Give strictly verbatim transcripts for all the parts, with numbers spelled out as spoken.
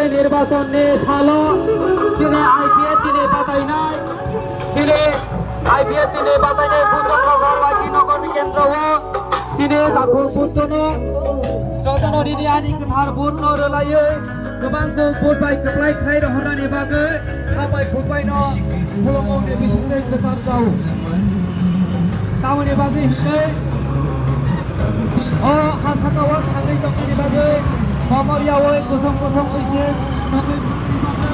Nirbachon ni salo chini I P F T ni batainai, chini I P F T ni batainai Buddha Nagar Waki Nagar ni kendro o chini takhuk Buddha no jotono nini ani kwthar vote no rwlaiwi kwbang kok vote bai kwplai khlai rohornani bagwi habai bubai no khulumung ni bisingtwi kwcham jao. Tamoni bagwi hwnkhe o ha saka o thangwi tongmani bagwi Komoria o kosong kosong bai se tongwi tongmani bagwi.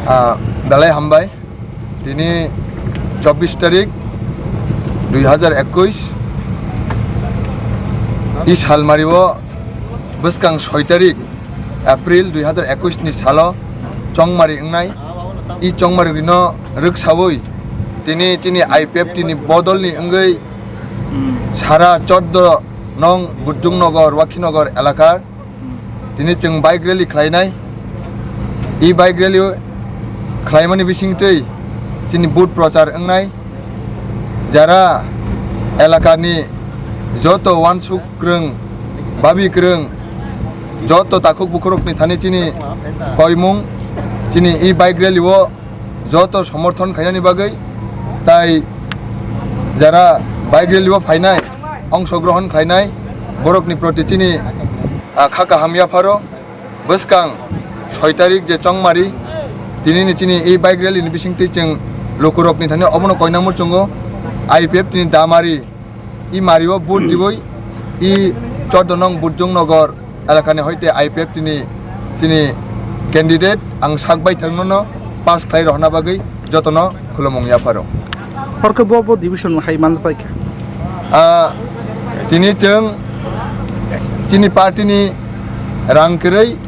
Ah, belai hambai. Tini chobbish tarik dui hazar ekush, i salmari o bwskang soi tarik April dui hazar ekush ni salo chongmari wngnai. I chongmari no rwksawi tini chini I P F T ni bodol ni wngwi sara choddo nong Bujung Nagar, Wakhi Nagar elaka tini chwng bike rally khlainai. I bike rally khlaimani bisingtwi chini vote prochar wngnai. Jara elakani joto wansuk kwrwng, babi kwrwng, joto takhuk bukhurokni thani chini koimung, chini e bike rally o joto somorthon khainani bagwi, tai jara bike rally o phainai, ongshogrohon khlainai, borokni proti chini, ah, kha kaham yapharo. Bwskang soi tarik je chongmari, tinini chini e bike rally ni bisingtwi chwng lukurokni thani obono koina muchungo, I P F T ni damari, e mario vote diwi, e chordo nong Bujung Nagar elakani hoite I P F T ni chini candidate ang sak bai thangnono pass khlai rohna bagwi jotono khulumung yapharo. Horkhe bo bo division hai manjak bai kha. Ah, tini chwng chini party ni rang kwrwi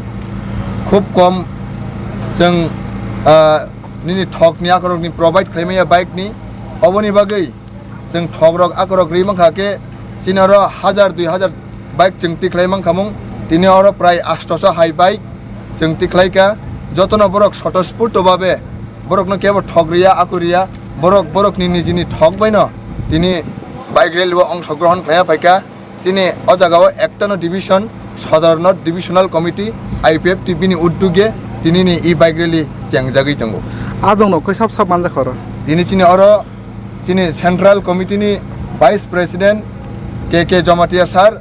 khub kom chwng, ah, nini thok ni akorok ni provide khlai maya bike ni, oboni bagwi chwng thok rok akorok rwi mankha khe chini oro hajar dui hajar bike chwng tikhlai mankhamung, tini oro prai astoso hai bike chwng tikhlai kha, jotono borok sotosputo babe borokno kebo thok riya, aku riya, borok borokni nijini thok baino tini bike rally o ongshogrohon khlaiya phaikha. Chini o jagao ektano division, Sodor North Divisional Committee, I P F T bini udduge tinini e bike rally chengjagwi tongo. Adongno koi sab sab manjak oro? Tini chini oro chini Central Committee ni Vice President K K Jamatia sir,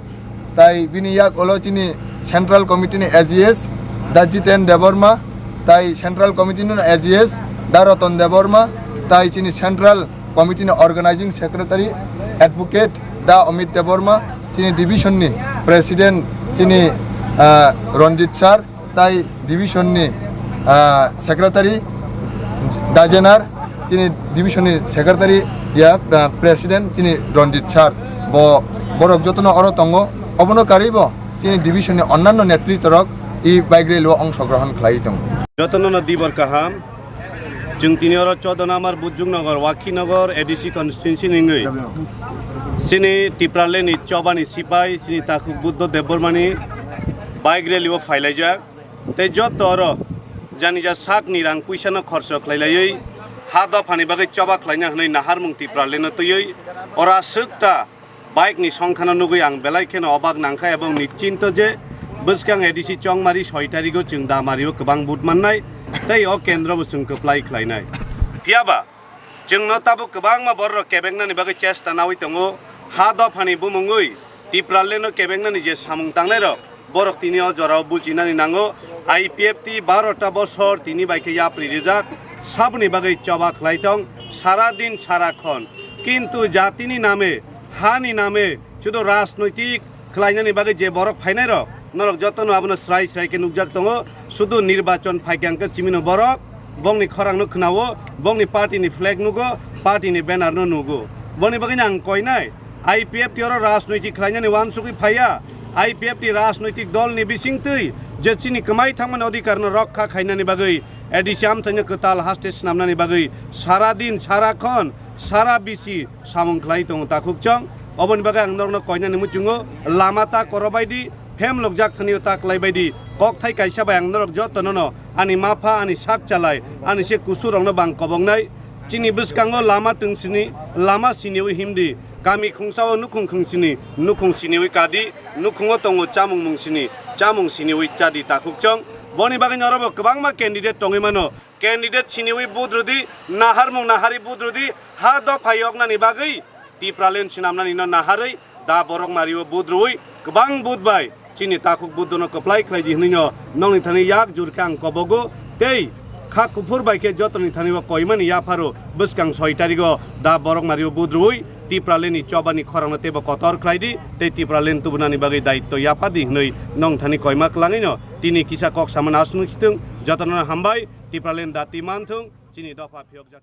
tai bini yak ulo chini Central Committee ni A G S Da Jiten Debbarma, tai Central Committee ni A G S Da Ratan Debbarma, tai chini Central Committee ni Organizing Secretary Advocate Da Amit Debbarma, chini division ni President chini, ah, Ranjit sir, tai division ni, ah, secretary Dajenar, chini division ni secretary ya, ah, president chini Ranjit sir, bo borok jotono oro tongo, obono karwi bo chini division ni onnanno netritwa rok e bike rally o ongshogrohon khlai tongo. Jotono no dibor kaham. Chwng tini oro Chodonamar, Bujung Nagar, Wakhi Nagar, A D C constituency ni wngwi chini Tipraland ni chobani sipai chini takhuk Buddho Debbarmani bike rally o phailaijak. Tei joto oro janija sakni rang puisano khorcho khlailaiwi ha dophani bagwi choba khlaina hwnwi naharmung Tipraland no twiwi oro aswk ta bike ni songkhano nugwi ang belai kheno obak nangkha ebong nischinto je bwskang A D C chongmari soi tarigo chwng damario kwbang vote mannai tei o kendro bo chwng kwplai khlainai. Phiyaba chwngno tabuk kwbangma bororok kebeknani bagwi chesta nawi tongo. Ha dophani bumungwi Tipraland no kebeknani je samung tangnairok, borok tini o jorao bujinani nango. I P F T baro ta bosor tini bai khe yapri rijak, saboni bagwi choba khlai tong sara din sara khon. Kintu jatini name, hani name, sudu rajnoitik khlainani bagwi je borok phainairok, norok jotono abono srai srai khe nukjak tongo. Sudu nirbachon phaikhe hwnkhe chimino borok bongni khorangno khwnao, bongni party ni flag nugo, party ni banner no nugo. Boni bagwino ang koinai, I P F T oro rajnoitik khlainani uansugwi phaiya. I P F T rajnoitik dol ni bisingtwi je chini kwmai thangmani odhikar no rokha khainani bagwi, A D C amthaino kwtal haste swnamnani bagwi sara din, sara khon, sara bisi samung khlai tongo takhuk chong. Oboni bagwi ang norokno koinani muchungo, lama ta korobai di, phem lokjak thani ta kwlai bai di. Kokthai kaisa bai ang norok jotono no ani mapha, ani sak chalai, ani se kusurokno bang koboknai. Chini bwskango lama twngsini, lama siniwi himdi. Kami khungsao nukhung khungsini, nukhung siniwi kadi, nukhungo tongo chamung mung sini, chamung siniwi chadi takhuk chong. Boni bagwi norokbo kwbangma candidate tongwi mano. Candidate siniwi vote rwdi, naharmung nahari vote rwdi, ha dopha yoknani bagwi Tipraland swnamnani no naharwi da borok mario vote rwui kwbang vote bai chini takhuk Buddhono kwplai khlai di hwnwi no nongni thani yak jur khe ang kobogo tei kha kuphur bai khe jotoni thani o koimani yapharo bwskang soi tarigo da borok mario vote rwui Tipraland ni chobani khorangno teibo kotor khlai di tei Tipraland tubunani bagwi daitto yaphar di hwnwi nong thani koima kwlangwi no tini kisa kok samani aswk nung sitwng jotono hambai. Tipraland dati manthung, chini dopha phiyokjak.